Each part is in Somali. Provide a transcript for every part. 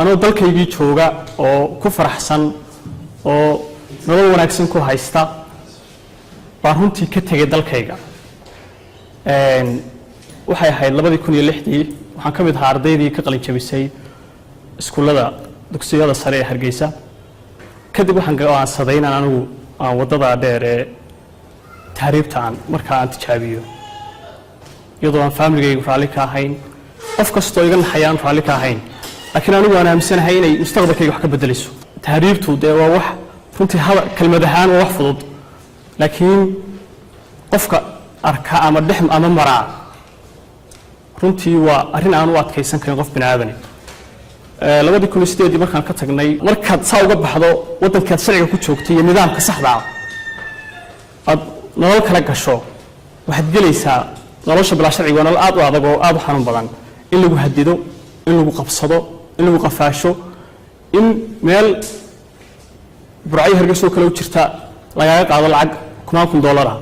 Anoo dalkaygii jooga oo ku faraxsan oo nolol wanaagsan ku haysta baan runtii ka tegay dalkayga. Waxay ahayd 2006-dii. Waxaan ka mid ahaa ardaydii ka qalin jabisay iskuullada, dugsiyada sare ee Hargeysa. Kadib waxaan go'aansaday inaan anigu aan waddada dheer ee tahriibta aan markaa aan tijaabiyo, iyadoo aan faamiligaygu raalli ka ahayn, qof kastoo iga naxaya aan raalli ka ahayn, laakiin anigu aan aaminsanahay inay mustaqbalkayga wax ka bedelayso. Tahriibtu dee waa wax runtii hada kelmad ahaan waa wax fudud, laakiin qofka arka ama dhex ama maraa runtii waa arrin aan u adkaysan karin qof bini aadani. 2008-dii markaan ka tagnay, markaad saa uga baxdo waddankaad sharciga ku joogtay iyo nidaamka saxda ah, aad nolol kala gasho, waxaad gelaysaa nolosha bilaa sharciga. Waa nolol aad u adag oo aad u xanuun badan, in lagu hadido, in lagu qabsado, in lagu qafaasho, in meel Burcyo Hargeysoo kale u jirta lagaaga qaado lacag kumaan kun dollar ah,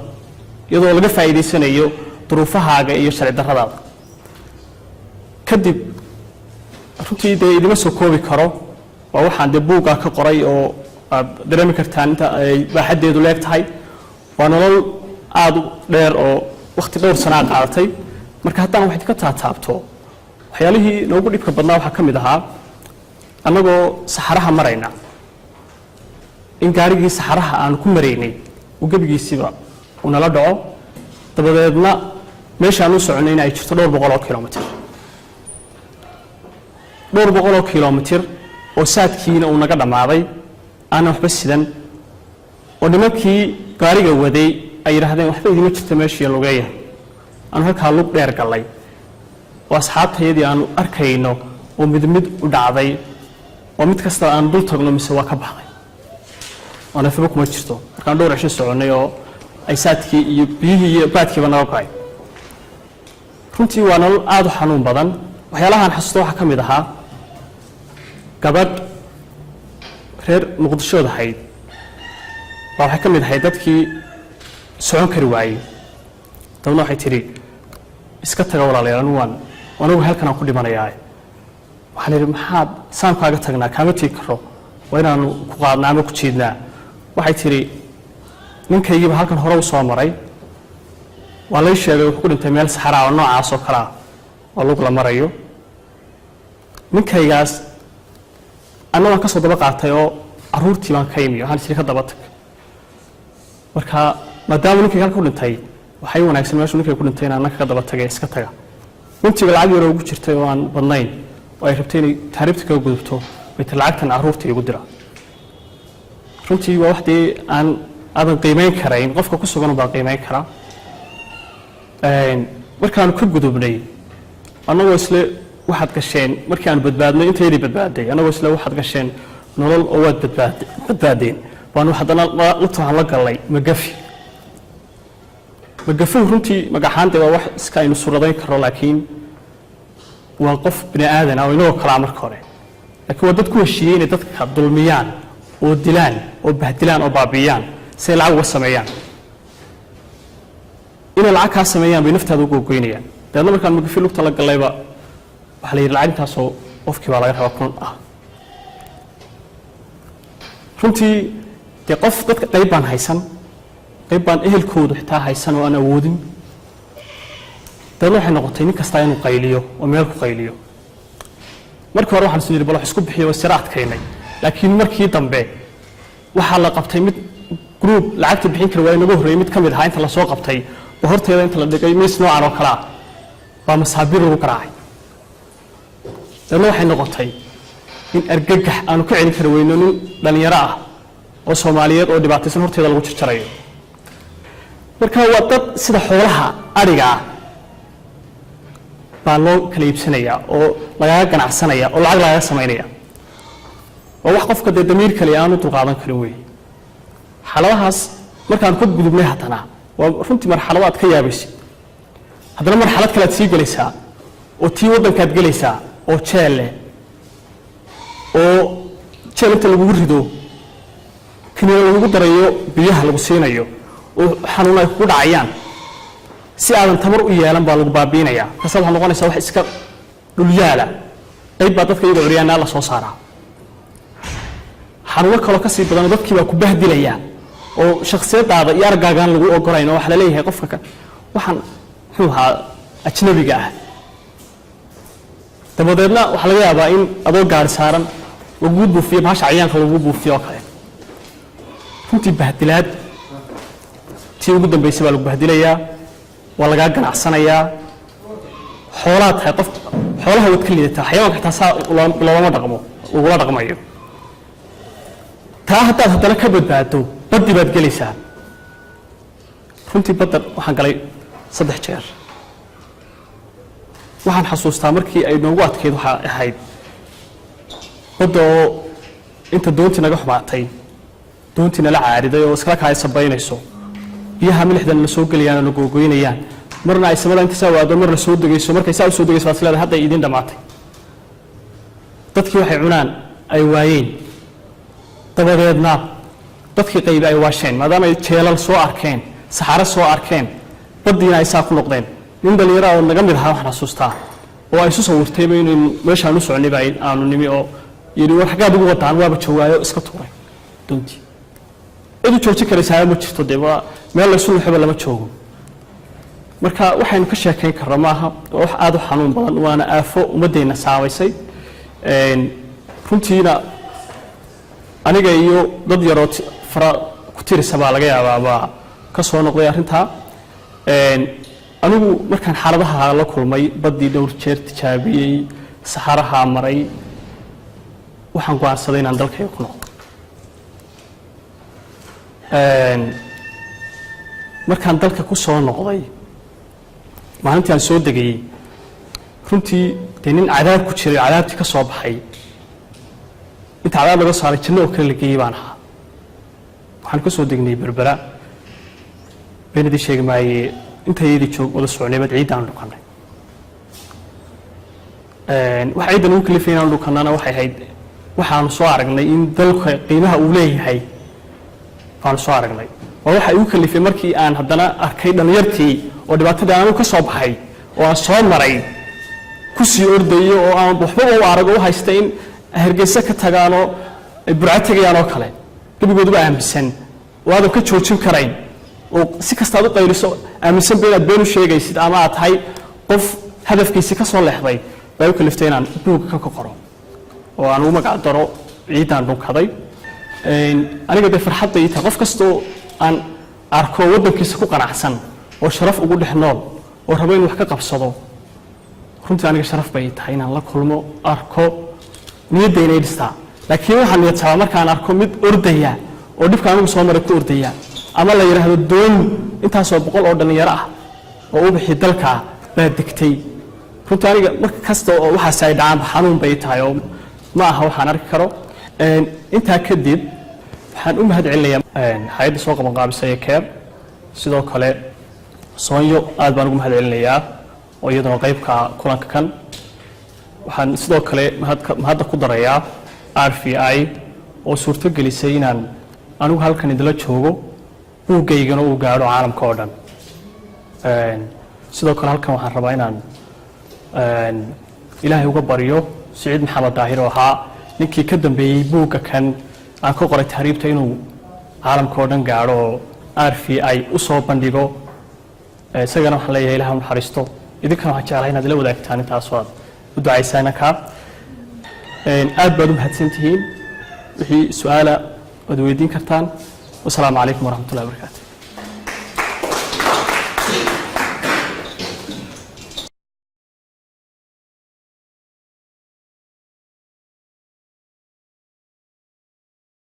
iyadoo laga faa'iidaysanayo duruufahaaga iyo sharci darradaada. Kadib runtii dee idima soo koobi karo, waa waxaan dee buuggaa ka qoray oo aad dareemi kartaan inta ay baaxaddeedu leeg tahay. Waa nolol aada u dheer oo wakhti dhowr sanaa qaadatay. Marka haddaan wax idinka taataabto, waxyaalihii noogu dhibka badnaa waxaa ka mid ahaa, annagoo saxaraha marayna, in gaarigii saxaraha aanu ku maraynay uu gebigiisiba uu nala dhaco, dabadeedna meeshaan u soconayna ay jirto dhowr boqol oo kilomitir, dhowr boqol oo kilomitir oo saadkiina uu naga dhammaaday, aanan waxba sidan, oo nimankii gaariga waday ay yidhaahdeen, "Waxba idima jirta meeshii, lugeeya." Aanu halkaa lug dheer gallay oo asxaabtayadii aanu arkayno oo mid mid u dhacday, oo mid kasta aan dul tagno mise waa ka baxday oo nafiba kuma jirto, markaan dhowr cisho soconnay oo ay saadkii iyo biyihii iyo baadkiiba naga go'ay. Runtii waa nolol aada u xanuun badan. Waxyaalahaan xasuusto waxaa ka mid ahaa gabadh reer Muqdishood ahayd baa waxay ka mid ahayd dadkii socon kari waayey. Dabna waxay tidhi, "Iska taga walaalayaal, anigu waan anigu halkan aan ku dhimanayaa." Waxaan idhi, "Maxaad saan kaaga tagnaa? Kaama tegi karo, waa inaanu ku qaadnaa ama ku jiidnaa." Waxay tidhi, "Ninkaygiiba halkan hore u soo maray, waa lay sheegay, wuxuu ku dhintay meel saxaraa oo noocaas oo kale ah oo lug la marayo. Ninkaygaas anna waan ka soo daba qaatay oo carruurtii baan ka imi, waxaan isiri ka daba tag. Marka maadaama ninkayga halka ku dhintay, waxay wanaagsan meeshuu ninkayga ku dhintay inaan nanka ka daba tagay. Iska taga." Runtiiba lacag yaroo ugu jirtay oo aan badnayn oo ay rabtay inay taariibta kaga gudubto bay ti, "Lacagtan carruurta iigu dira." Runtii waa wax dee aan aadan qiimeyn karayn, qofka ku sugan baa qiimeyn karaa. Markaanu ka gudubnay, annagoo isle waxaad gasheen, markii aanu badbaadnay, intaydii badbaaday, annagoo isle waxaad gasheen nolol oo waad badbaadeen, baanu haddana lugta waxaan la gallay magafi. Magafuhu runtii magaxaan dee waa wax iska aynu suradayn karno, laakiin waa qof bini aadan ah oo inagoo kalaa marka hore, laakiin waa dad ku heshiiyey inay dadka dulmiyaan oo dilaan oo bahdilaan oo baabi'iyaan si ay lacag uga sameeyaan. Inay lacag kaa sameeyaan bay naftaada uga goynayaan. Dabeedna markaan magafi lugta la gallayba, waxaa la yidhi lacag intaasoo qofkii baa laga rabaa kun ah. Runtii dee qof dadka qayb baan haysan, qayb baan ehelkoodu xitaa haysan oo aan awoodin. Dabeedna waxay noqotay nin kastaa inuu qayliyo oo meel ku qayliyo. Markii hore waxaan is nidhi, bal wax isku bixiyo, waa sira adkaynay, laakiin markii dambe waxaa la qabtay mid group lacagta bixin kara waa inaga horreeyey. Mid ka mid ahaa inta lasoo qabtay oo horteeda inta la dhigay miis noocan oo kale ah baa masaabiir lagu garaacay. Dabeedna waxay noqotay in argagax aanu ka celin kari weyno nin dhallinyaro ah oo Soomaaliyeed oo dhibaataysan horteeda lagu jarjarayo. Marka waa dad sida xoolaha adhiga ah baa loo kala iibsanayaa oo lagaga ganacsanaya oo lacag lagaga samaynaya. Waa wax qofka dee damiir kale aanu dulqaadan karin wey. Xaaladahaas markaan ka gudubnay, haddana waa runtii marxalado aad ka yaabaysid. Haddana marxalad kale aad sii gelaysaa oo tii waddankaad gelaysaa oo jeel leh, oo jeel inta lagugu rido kiniina lagugu darayo, biyaha lagu siinayo oo xanuun ay kugu dhacayaan, si aadan tamar u yeelan baa lagu baabiinayaa. Markaasa waxaa noqonaysaa wax iska dhulyaala. Qayb baa dadka iyagoo curyaanaa la soo saaraa. Xanuuno kaloo kasii badanoo dadkii baa ku bahdilayaa oo shakhsiyadaada iyo araggaagaan lagu ogolayn, oo waxaa laleeyahay qofka ka waxaan muxuu ahaa ajnabiga ah. Dabadeedna waxaa laga yaabaa in adoo gaari saaran laguu buufiyo bahasha cayaanka lagu buufiyo oo kale. Runtii bahdilaad tii ugu dambaysay baa lagu bahdilayaa, waa lagaa ganacsanayaa. Xoolaa tahay qof, xoolaha waad ka liidataa, xayawaanka xitaa saa loolama dhaqmo lagula dhaqmayo. Taa haddaad haddana ka badbaado, baddi baad gelaysaa. Runtii badda waxaan galay 3 jeer. Waxaan xasuustaa markii ay noogu adkayd waxaa ahayd badda oo inta doontii naga xumaatay, doontii nala caariday oo iskala kaay sabaynayso, biyaha milixdan na soo gelayaan oo na googoynayaan, marna ay samada inta saa waado, marna soo degayso. Markay saa u soo degayso baad is leedahay hadday idiin dhammaatay. Dadkii waxay cunaan ay waayeen, dabadeedna dadkii qaybi ay waasheen, maadaama ay jeelal soo arkeen, saxaro soo arkeen, baddiina ay saa ku noqdeen. Nin dhallinyara oo naga mid ahaa waxaan xasuustaa oo ay isu sawirtayba inaynu meeshaan u soconay ba aanu nimi, oo yidhi, "War xaggaad ugu wadaan? Waaba joogaayo." Iska tuuray doontii. Cid u joojin karaysaa ma jirto, dee waa meel laysu nuxoba lama joogo. Marka waxaynu ka sheekayn karno maaha, waa wax aada u xanuun badan, waana aafo ummaddeenna saamaysay. Runtiina aniga iyo dad yaroo fara ku tirisa baa laga yaabaa baa ka soo noqday arrintaa. Anigu markaan xaaladaha la kulmay, baddii dhowr jeer tijaabiyey, saxaraha maray, waxaan go'aansaday inaan dalkayga ku noqdo. Markaan dalka ku soo noqday, maalintii aan soo degayey, runtii dee nin cadaab ku jiray oo cadaabtii ka soo baxay, inta cadaab laga saaray janno oo kale la geeyey baan ahaa. Waxaan ka soo degnay Berbera. Been idin sheegi maaye, intayadii joog wada soconay baad ciidda aan dhukanay. Waxa ciidda nagu kalifay inaan dhukanana waxay ahayd waxaanu soo aragnay in dalka qiimaha uu leeyahay baanu soo aragnay. Waa waxa igu kalifay markii aan haddana arkay dhallinyartii oo dhibaatadii aanu ka soo baxay oo aan soo maray ku sii ordayo, oo aan waxbaba u arag oo u haysta in Hargeysa ka tagaanoo ay Burco tegayaan oo kale, gebigooduba aaminsan oo aadan ka joojin karayn, oo si kastaad u qayliso aaminsanba inaad been u sheegaysid ama aad tahay qof hadafkiisi ka soo leexday, baa u kaliftay inaan buugga ka qoro oo aan ugu magac daro Ciiddaan Dhunkaday. Aniga dee farxadda ii tahay qof kastoo aan arko waddankiisa ku qanacsan oo sharaf ugu dhex nool oo rabo inuu wax ka qabsado, runtii aniga sharaf bay ii tahay inaan la kulmo, arko, niyaddayna i dhistaa. Laakiin waxaan niyad jabaa markaan arko mid ordaya oo dhibka anigu soo maray ku ordaya, ama la yidhaahdo doon intaasoo boqol oo dhallinyaro ah oo u bixi dalka baa degtay. Runtii aniga mar kasta oo waxaasi ay dhacaanba xanuun bay tahay oo ma aha waxaan arki karo. Intaa kadib waxaan u mahad celinayaa hay'adda soo qabanqaabisay ee CARE. Sidoo kale Soonyo aad baan ugu mahad celinayaa oo iyaduna qaybka kulanka kan. Waxaan sidoo kale mahadda ku darayaa RVI oo suurto gelisay inaan anigu halkan idila joogo, buuggaygana uu gaadho caalamka oo dhan. Sidoo kale halkan waxaan rabaa inaan Ilaahay uga baryo Siciid Maxamed Daahir oo ahaa ninkii ka dambeeyey buugga kan aan ka qoray tahriibta inuu caalamka oo dhan gaadho oo RVI u soo bandhigo. Isagana waxaan leeyahay Ilaah u naxariisto. Idinkana waxaan jeclahay inaad ila wadaagtaan intaasoo aad u ducaysaan kaa. Aad baad u mahadsan tihiin. Wixii su-aala waad weydiin kartaan. Wasalaamu calaykum waraxmatullahi wabarakaatu.